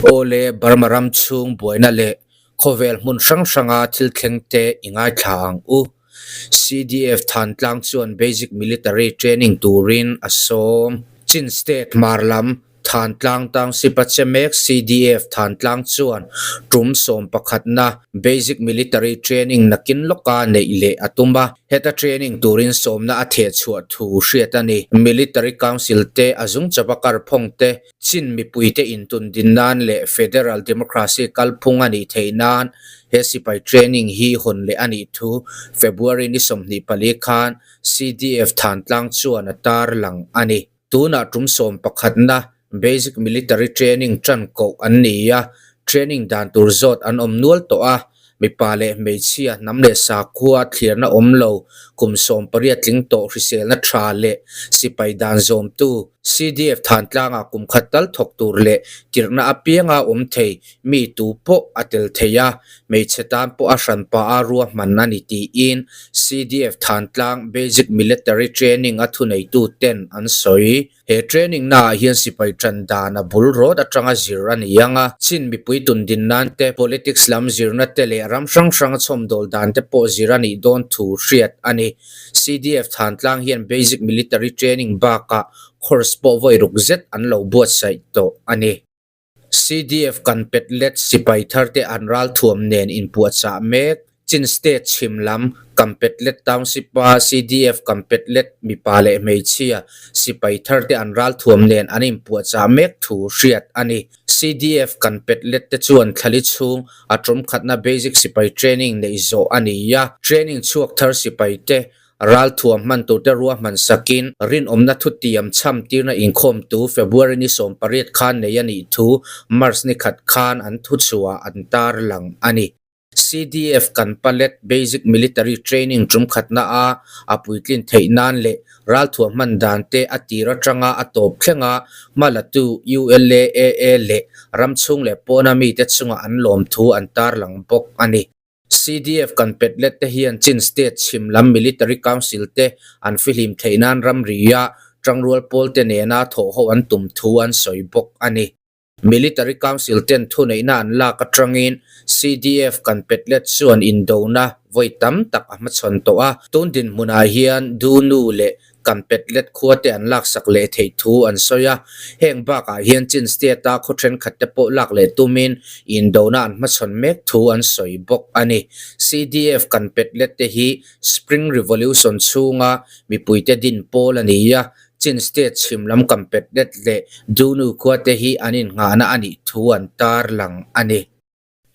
Aw le, Burma ram chhung buaina leh khawvel hmun hrang hranga thil thleng te i ngaithla ang u. CDF Thantlang chuan Basic Military Training turin a sawm. Chin State hmar lam Thantlang Township a che mek CDF Thantlang chuan tum sawmpakhatna Basic Military Training nakin lawka neih leh a tum a. Heta training turin sawmna a thehchhuah thu hriat a ni. Military Council te a zungchawp a karphawng te Chin mipuite intun din nan leh Federal Democracy kalphung a nih theih nan he sipai training hi hawn leh a nih thu February ni 24 khan CDF Thantlang chuan a tarlang a ni. Tunah tum sawmpakhatna Basic Military Training tan koh an ni a, training dan tur zawt an awm nual tawh a. Mipa leh hmeichhia, hnam leh sakhua thlirna awm lo, kum 18 tling tawh hriselna tha leh sipai dan zawmtu, CDF Thantlangah kum khat tal thawk tur leh tirhna apianga awm thei mi tu pawh a tel thei a, hmeichhe tan pawh a hranpa a ruahman a ni tiin CDF Thantlang Basic Military Training a thuneitu ten an sawi. He training naah hian sipai tan dan a bul rawt atanga zir a ni ang a, Chin mipui tun din nan te, politics lam zirna te leh ram hrang hrang a chhawmdawl dan te pawh zir a nih dawn thu hriat a ni. CDF Thantlang hian Basic Military Training bakah course pawh vawi ruk zet an lo buatsaih tawh a ni. CDF kan pet let sipai thar te an ralthuam nen inpuahchah mek. Chin State chhim lam Kampetlet Township a CDF Kampetlet mipa leh hmeichhia sipai thar te an ralthuam nen an inpuahchah mek thu hriat a ni. CDF Kanpetlet te chuan thlali chhung a tumkhatna basic sipai training neih zawh a ni a, training chhuak thar sipai te Ralthuam hman turte ruahman sakin rinawmna thutiam chham tirna inkhawmtu February ni 18 khan nei a nih thu March ni khat khan an thuchhuah an tarlang a ni. CDF kan palet Basic Military Training tum khatna a a puitlin theih nan leh ralthuam hman dan te a tir atanga a tawp thlenga hmalatu ULAAA leh ramchhung leh pawna mite chunga an lawmthu an tarlang bawk a ni. CDF kan pet let te hian Chin State chhim lam Military Council te an fihlim theih nan ramria tangrual pawl te nena thawh ho an tum thu an sawi bawk a ni. Military Council ten thuneihna an lak atangin CDF kan pet let chuan indona vawi tam tak a hmachhawn tawh a, tun dinhmunah hian Dunu leh kan pet let khua te an laksak leh theih thu an sawi a, heng bakah hian Chin State a khaw thenkhat te pawh lak leh tumin indona an hmachhawn mek thu an sawi bawk a ni. CDF kan pet let te hi Spring Revolution chhunga mipuite din pawl a ni a, Chin State chhim lam kan pet let leh Dunu khua te hi an innghahna a nih thu an tarlang a ni.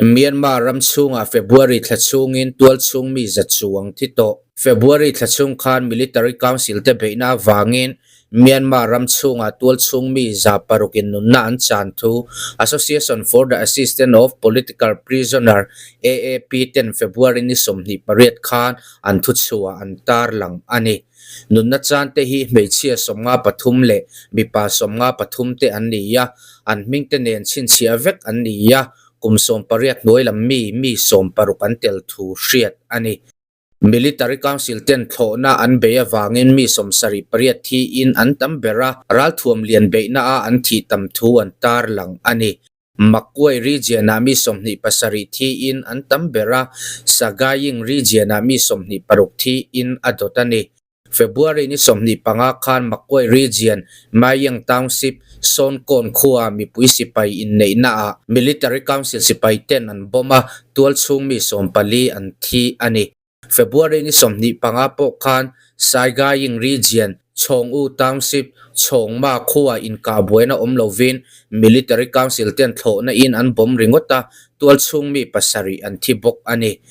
Myanmar ram chhungah February thla chhungin tualchhung mi za chuang thi tawh. February thla chhung khan Military Council te beihna avangin Myanmar ram chhungah tualchhung mi 600 in nunna an chan thu Association for the Assistance of Political Prisoner, AAP, ten February ni 28 khan an thuchhuah an tarlang a ni. Nunna chan te hi hmeichhia 53 leh mipa 53 te an ni a, an hming te nen chhinchhiah vek an ni a, kum 18 hnuai lam mi mi 60 an tel thu hriat a ni. Military Council ten thlawhna an bei avangin mi 78 thiin an tam ber a, ralthuam lian beihna a an thih tam thu an tarlang a ni. Magway region-ah mi 27 thiin an tam ber a, Sagaing region-ah mi 26 thiin a dawt a ni. February ni 25 khan Magway region, Mayang Township, Sawnkawn khuaa mipui sipai inneihnaah Military Council sipai ten an bomb a, tualchhung mi 14 an thi a ni. February ni 25 pawh khan Sagaing region, Chhawng-U Township, Chhawngma khuaa inkah buaina awm lovin Military Council ten thlawhna in an bomb ringawt a, tualchhung mi pasarih an thi bawk a ni.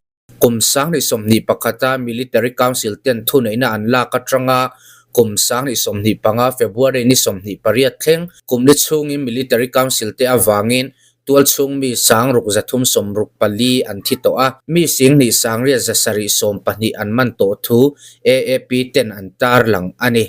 Kum 2021-a Military Council ten thuneihna an lak atanga kum 2025 February ni 28 thleng kum li chhungin Military Council te avangin Tualchhung mi 6364 an thi tawh a, mi 28,712 an man tawh thu AAP ten an tarlang a ni.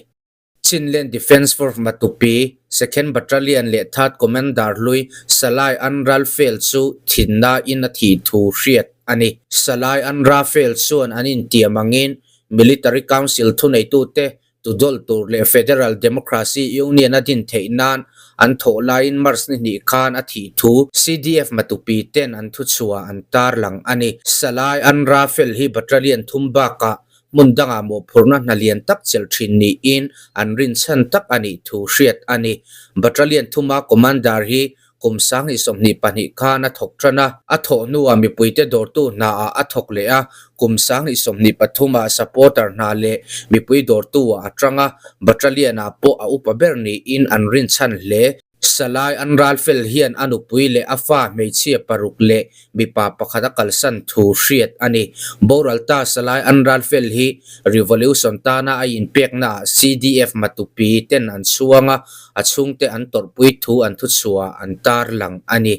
Chinland Defence Force Matupi, Second Battalion leh Third Commander hlui Salai Anral Fel chu thinna in a thih thu hriat a ni. Salai Anrafel chuan an intiam angin Military Council thuneitute Tudawlh tur leh Federal Democracy Union a din theih nan an thawh laiin March ni hnih khan a thih thu CDF Matupi ten an thuchhuah an tarlang a ni. Salai Anra fel hi battalion thum bakah hmun dangah mawhphurhna hna lian tak chelh thin niin an rinchhan tak a nih thu hriat a ni. Battalion thuma commander hi Kum 2022 khan a thawk tan a, a thawh hnuah mipuite dawrtu hnaah a thawk leh a, kum 2023 ah supporter hna leh mipui dawrtu ah a tang a, battalion ah pawh a upa ber niin an rinchhan hle. Salai an ral fel hian a nupui leh a fa hmeichhia paruk leh mipa pakhat a kalsan thu hriat a ni. Boral ta Salai an ral fel hi Revolution tana a inpekna ah CDF Matupi ten an chhuang a, a chhungte an tawrhpui thu an thuchhuah an tarlang a ni.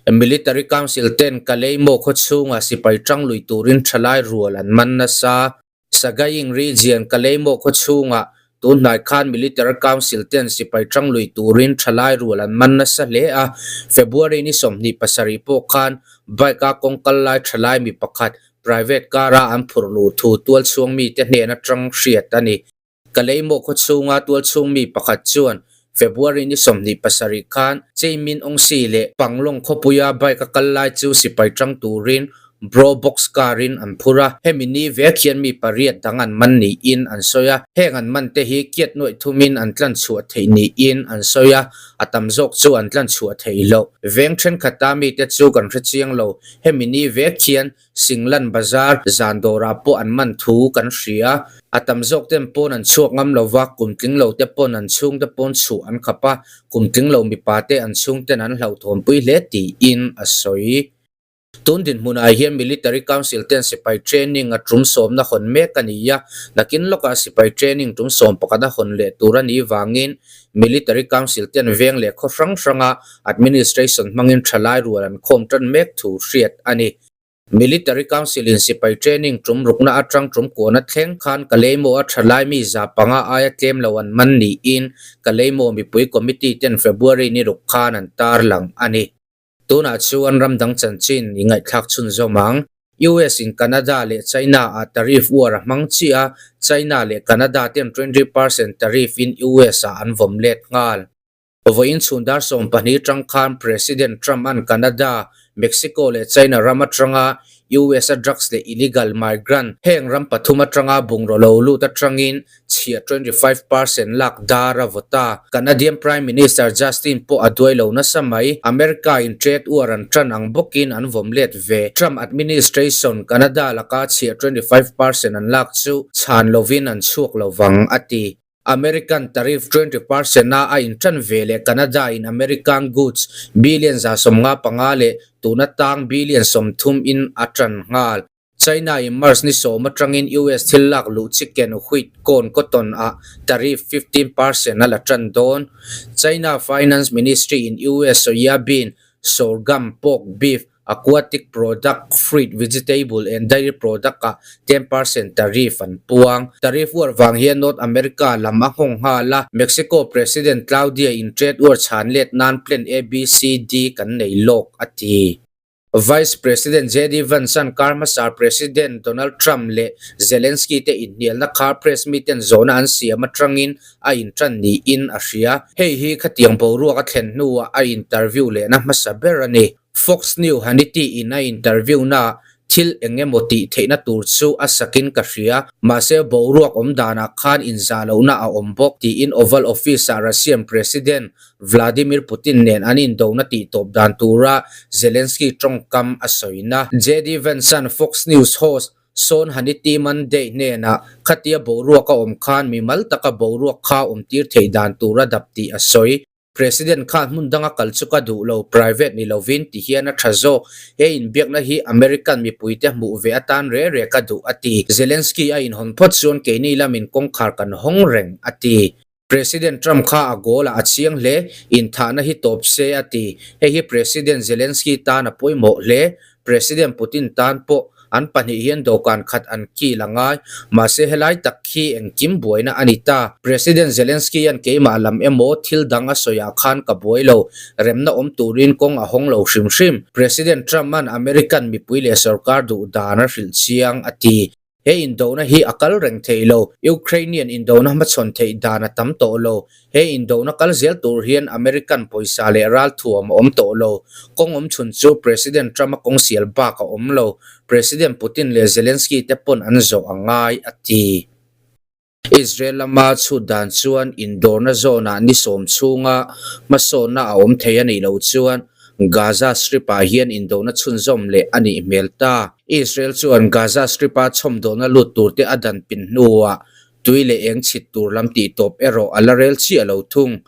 Military Council ten Kaleimo khawchhunga sipai tang lui turin thalai rual an man nasa. Sagaing Region Kaleimo khawchhunga tunhnai khan Military Council ten sipai tang lui turin thalai rual an man nasa hle a. February ni 27 pawh khan bike-a kawng kal lai thalai mi pakhat private car-a an phurh luh thu tualchhuang mite hnen atang hriat a ni. Ka leimawh khaw chhunga tualchhung mi pakhat chuan February ni 27 khan Cheimin Awngsi leh Panglong khawpuia bike a kal lai chu sipai tang turin Bro Box car in an phur a, hemi ni vek hian mi pariat dang an man niin an sawi a, heng an man te hi kiat nuaih thumin an tlan chhuah theih niin an sawi a, a tam zawk chu an tlan chhuah theih loh. Veng thenkhat-a mite chu kan hre chiang lo, hemi ni vek hian Singlan Bazar zan dawrah pawh an man thu kan hria. A tam zawk ten pawn an chhuak ngam lo va, kum tling lo te pawn an chhung te pawn chhuh an khap a, kum tling lo mipa te an chhung ten an hlauhthawnpui hle tiin a sawi. Tun dinhmunah hian Military Council ten sipai training a tum sawmna hawn mek a ni a, nakin lawkah sipai training tum sawm pakhat a hawn leh tur a nih vangin Military Council ten veng leh khaw hrang hranga administration hmangin thalai rual an khawm tan mek thu hriat a ni. Military Council in sipai training tum rukna atang tum kuana thleng khan Kaleimo a thalai mi za panga aia tlem lo an man niin Kaleimo mipui committee ten February ni ruk khan an tarlang a ni. Tunah chuan ram dang chanchin i ngaihthlak chhunzawm ang. US in Canada leh China ah tariff war a hmang chiah a, China leh Canada ten 20% tariff in US ah an vawm let nghal. Vawiin chhun dar 12 tang khan President Trump an Canada, Mexico leh China ram atanga US a drugs leh illegal migrant heng ram pathum atanga bungraw lo lut atangin chhia 25% lak dar a vaw ta. Canadian Prime Minister Justin pawh a duai lo nasa mai. America in trade war an tan ang bawkin an vawm let ve. Trump administration Canada laka chhia 25% an lak chu chhan lovin an chhuak lovang a ti. American tariff 20 percent a a intan ve leh Canada in American goods billion 155 leh tuna tang billion 30 in a tan nghal. China in March ni 10 atangin US thil lak luh chicken, wheat, corn, cotton a tariff 15% a la tan dawn. China Finance Ministry in US soybean, sorghum, pork, beef, aquatic product, fruit, vegetable and dairy product ah 10% tariff an puang. Tariff war vang hian North America lam a nghawng nghal a, Mexico President Claudia in trade war chhan let nan plan A, B, C, D kan nei lawk a ti. Vice President JD Vance an kar hmasa President Donald Trump leh Zelensky te inhnialna kha press miten zawhna an siam atangin a intan niin a hria. Hei hi khatiang boruak a thlen hnuah a interview lehna hmasa ber a ni. Fox News Hannity in a interview na thil eng emaw tih theihna tur chu a sakin ka hria, mahse boruak awm danah khan inzah lohna a awm bawk, tiin Oval Office-ah Russian President Vladimir Putin nen an indona tih tawp dan tura Zelensky tawngkam a sawina. JD Vance-a'n Fox News host Sean Hannity Monday hnenah khatia boruak a awm khan mimal taka boruak kha awmtir theih dan tura dap tih a sawi. President khan hmun danga kal chu ka duh lo, private ni lovin ti hian a tha zawk. He inbiakna hi American mipuite hmuh ve atan re re ka duh, a ti. Zelensky a inhawn phawt chuan keini lamin kawngkhar kan hawng reng, a ti. President Trump kha a goal ah a chiang hle, inthahna hi tawp se, a ti. Hei hi President Zelensky tan a pawimawh hle. President Putin tan pawh an pahnih hian dawhkan khat an kil a ngai. Mahse helai tak khi engkim buaina a ni ta. President Zelensky an keimah lam emaw thil dang a sawiah khan ka buai lo. Remna awm turin kawng a hawng lo hrim hrim. President Trump an American mipui leh sorkar duh dan a hrilh chiang a ti. He indona hi a kal reng thei lo. Ukrainian indona hmachhawn theih dan a tam tawh lo. He indona kal zel tur hian American pawisa leh ralthuam a awm tawh lo. Kawng awm chhun chu President Trump-a kawng sial bak a awm lo. President Putin leh Zelensky te pawn an zawh a ngai, a ti. Israel lama chhut dan chuan indawrna zawnah ni sawm chhunga hmasawnna a awm thei a nih loh chuan Gaza Strip-ah hian indona chhunzawm leh a nih hmel ta. Israel chuan Gaza Strip-a chhawmdawlna lut turte a dan pin hnuah tui leh eng chhit tur lam tihtawp erawh a la rel chiah lo thung.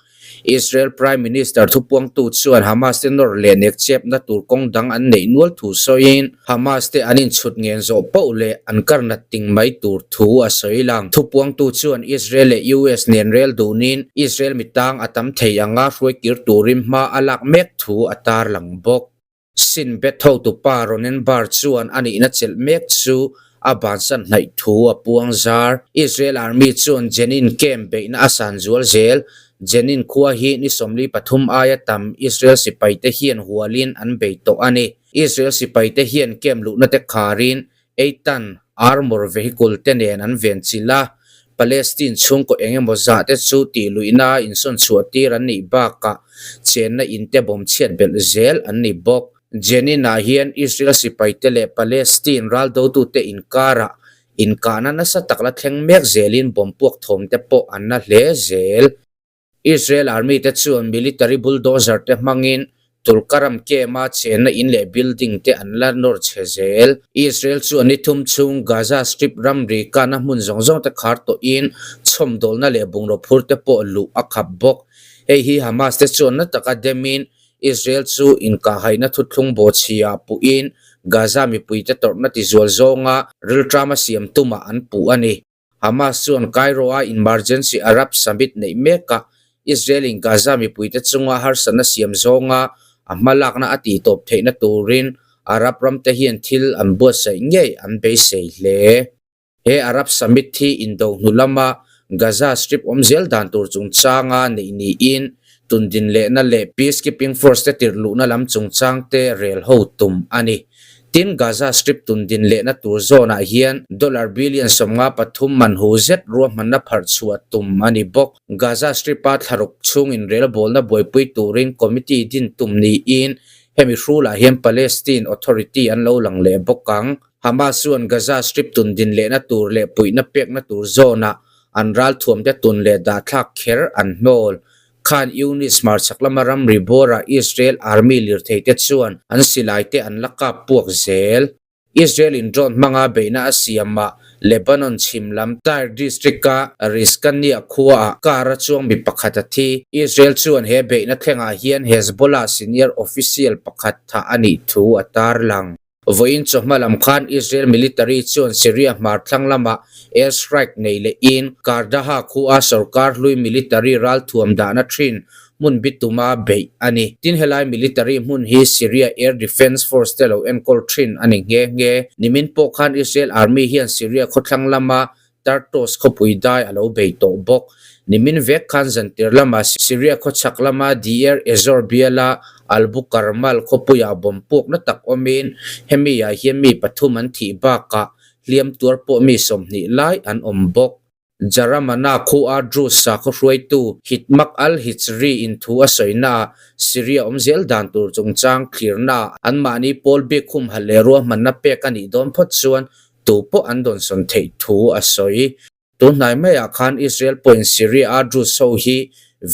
Israel Prime Minister thupuangtu chuan Hamas te nawr leh nek chepna tur kawng dang an neih nual thu sawiin Hamas te an inchhut ngen zawh poh leh an kar nat ting mai tur thu a sawi lang. Thupuangtu chuan Israel leh US nen rel dunin Israel mitang a tam thei anga hruaikir turin hma a lak mek thu a tarlang bawk. Shin Bet hotupa Ronen Bar chuan a nihna chelh mek chu a bansan hnaih thu a puang zar. Israel Army chuan Jenin camp beihna a san zual zel. Jenin khua hi ni 43 aia tam Israel sipaite hian hualin an bei tawh a ni. Israel sipaite hian camp luhna te kharin Eitan armour vehicle te nen an ven chilh a, Palestine chhungkaw eng emaw zah te chu tih luihna a insawn chhuah tir an nih bakah chenna in te bawm chhiat belh zel an ni bawk. Jenin-ah hian Israel sipaite leh Palestine raldotute inkarah inkahna nasa tak la thleng mek zelin bawm puak thawm te pawh an na hle zel. Israel Army te chuan military bulldozer te hmangin Tulkaram camp-a chenna in leh building te an la nawr chhe zel. Israel chuan ni thum chhung Gaza Strip ramri kahna hmun zawng zawng te khar tawhin chhawmdawlna leh bungraw phur te pawh luh a khap bawk. Hei hi Hamas te chuan na taka demin Israel chu inkahhaihna thuthlung bawhchhiah puhin Gaza mipuite tawrhna tizual zawnga rilṭama siam tumah an puh a ni. Hamas chuan Cairo-a Emergency Arab Summit neih mekah Israel-in Gaza mipuite chunga harsatna siam zawnga a hmalakna a tihtawp theihna turin Arab ramte hian thil an buatsaih ngei an beisei hle. He Arab Summit hi indo hnu lama Gaza Strip awm zel dan tur chungchanga neih niin tundin lehna leh peacekeeping force te tirhluhna lam chungchangte rel ho tum a ni. Tin, Gaza Strip tundin lehna tur zawnah hian dollar billion 53 man hu zet ruahmanna pharh chhuah tum a ni bawk. Gaza Strip-a thlaruk chhungin relbawlna buaipui turin committee din tum niin hemi hrulah hian Palestine Authority an lo lang leh bawk ang. Hamas chuan Gaza Strip tundin lehna tur leh puihna pekna tur zawnah an ralthuamte tun leh dahthlak kher an hnawl. Khan Younis hmarchhak lama ramri bawrah Israel Army lirtheite chuan an silaite an la kap puak zel. Israel-in drone hmanga beihna a siamah Lebanon chhim lam Tyre district-a Rizkaniah khuaah car a chuang mi pakhat a thi. Israel chuan he beihna thlengah hian Hezbollah senior official pakhat thah a nih thu a tarlang. Vawiin chawhma lam khan Israel military chuan Syria hmar thlang lamah air strike nei lehin Qardaha khua sorkar hlui military ralthuam dahna thin hmun bituma beih a ni. Tin helai military hmun hi Syria Air Defence Force te lo enkawl thin a ni nghe nghe. Nimin pawh khan Israel Army hian Syria khawthlang lama Tartus khawpui dai a lo bei tawh bawk. Nimin vek khan zantir lama Syria khawchhak lama Deir Ezzor biala Albu Karmal khawpuiah bomb pukna tak awmin hemi ah hian mi pathum an thih bakah hliam tuar pawh mi 20 lai an awm bawk. Jaramana khua Druze sakhaw hruaitu Hitmak al-Hijri in thu a sawina ah Syria awm zel dan tur chungchang thlirna anmahni pawl bik humhalh leh ruahmanna pek a nih dawn phawt chuan Tu pawh an dawnsawn theih thu a sawi. Tun hnai maiah khan Israel pawhin Syria-a Druze ho hi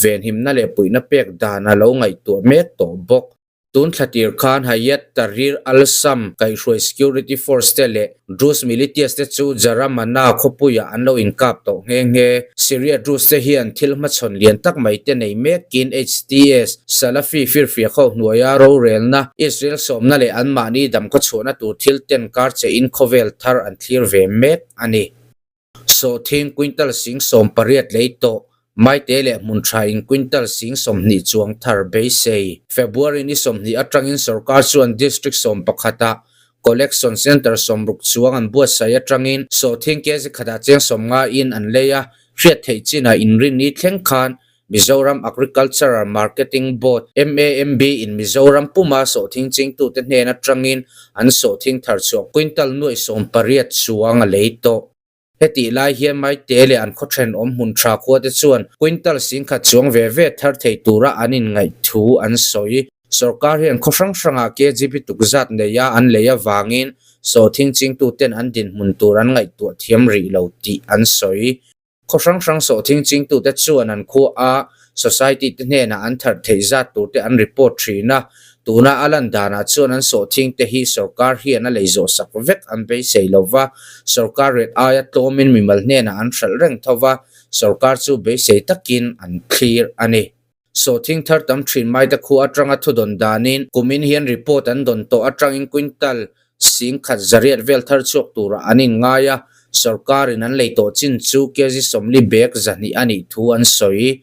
venhimna leh puihna pek dan a lo ngaihtuah mek tawh bawk. Tun thlatir khan Hayat Tahrir al-Sham kaihhruai security force te leh Druze militias te chu Jaramana khawpuiah an lo inkap tawh nghe nghe. Syria Druze te hian thil hmachhawn lian tak mai te nei mekin HTS, Salafi firfiak ho hnuaia rorelna, Israel sawmna leh anmahni damkhaw chhuahna tur thil ten kar chein khawvel thar an thlir ve mek a ni. Sawhthing quintal sing 18 lei tawh, Maite leh hmun tha in quintal sing 20 chuang thar beisei. February ni 20 atangin sorkar chuan district 11 ah collection centre 60 chuang an buatsaih atangin sawhthing kg khatah cheng 50 in an lei a, hriat theih chinah inrinni thleng khan. Mizoram Agricultural Marketing Board, MAMB, in Mizoram puma sawhthing chingtute hnen atangin an sawhthing thar chhuah quintal nuaih 18 chuang a lei tawh. Hetih lai hian Maite leh an khaw thenawm hmun tha khuate chuan quintal 10,000 chuang ve ve thar thei tura an inngaih thu an sawi. Sorkar hian khaw hrang hrangah KGP tukzat neia an lei avangin sawhthing chingtuten an dinhmun tur an ngaihtuah thiam rih lo tih an sawi. Khaw hrang hrang sawhthing chingtute chuan an khua a society te hnenah an thar theih zat tur te an report thin a, tuna a lan danah chuan an sawhthing te hi sorkar hian a lei zawh sak vek an beisei lo va, sorkar rate aia tlawmin mimal hnenah an hralh reng tho va, sorkar chu beisei takin an thlir a ni. Sawhthing thar tam thin mai te khu atanga thu dawn danin kumin hian report an dawn tawh atangin quintal 10,000 zariat vel thar chhuak turah an inngai a, sorkarin an lei tawh chin chu kg 40 bag 200 a nih thu an sawi.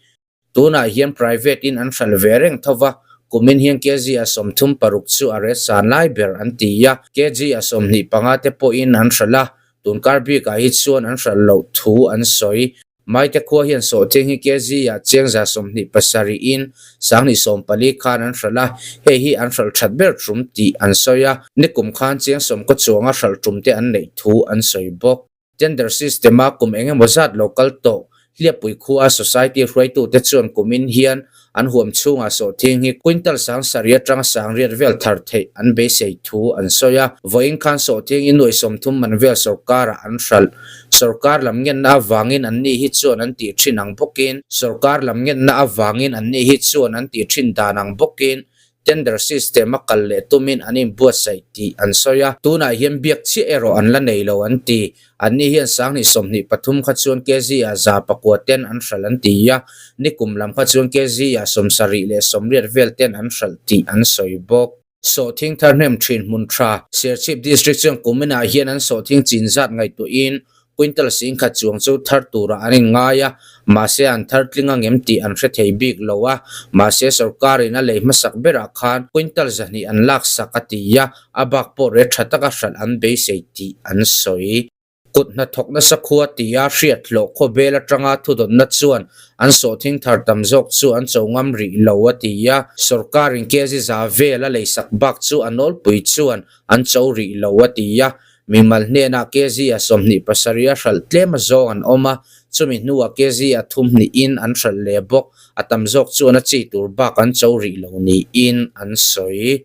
Tunah hian private in an hralh ve reng tho va, kumin hian kg a 36 chu a ret san lai ber an ti a, kg a 25 te pawhin an hralh a, tunkar bikah hi chuan an hralh loh thu an sawi. Maite khua hian sawhthing hi kg ah cheng 27 in 2014 khan an hralh a, hei hi an hralh that ber tum tih an sawi a, nikum khan cheng 10 chuanga hralh tum te an neih thu an sawi bawk. Tender system a kum eng emaw zat lo kal tawh Hliappui khua society hruaitute chuan kumin hian an huam chhungah sawhthing hi quintal 7,000 atanga 8,000 vel thar theih an beisei thu an sawi a. Vawiin khan sawhthing i nuaih 30 man vel sorkarah an hralh. Sorkar lam ngenna avangin an ni hi chuan an tih thin ang bawkin sorkar lam ngenna avangin an ni hi chuan an tih thin dan ang bawkin tender system a kal leh tumin an inbuatsaih tih an sawi a, tunah hian biak chiah erawh an la nei lo an ti. Anni hian 2023 kha chuan kg ah 900 ten an hralh an ti a, nikum lam kha chuan kg ah 70 leh 80 vel ten an hralh tih an sawi bawk. Sawhthing thar hnem thin hmun tha Serchhip District chuan kuminah hian an sawhthing chin zat ngaihtuahin Quintal 10,000 chuang chu thar turah an inngai a, mahse an thar tling a ngem tih an hre thei bik lo a, mahse sorkarin a lei hmasak berah khan quintal 200 an laksak a ti a, a bak pawh reh tha taka hralh an beisei tih an sawi. Kut hnathawk nasa khua tia hriat hlawh khawvel atanga thudawnna chuan an sawhthing thar tam zawk chu an cho ngam rih lo a ti a, sorkarin kg za vel a leisak bak chu a nawlpui chuan an cho rih lo a ti a, Mimal hnenah kg a 27 a hralh tlem a zawng an awm a, chumi hnuah kg a 32 in an hralh leh bawk. A tam zawk chuan a chi tur bak an cho rih lo niin an sawi.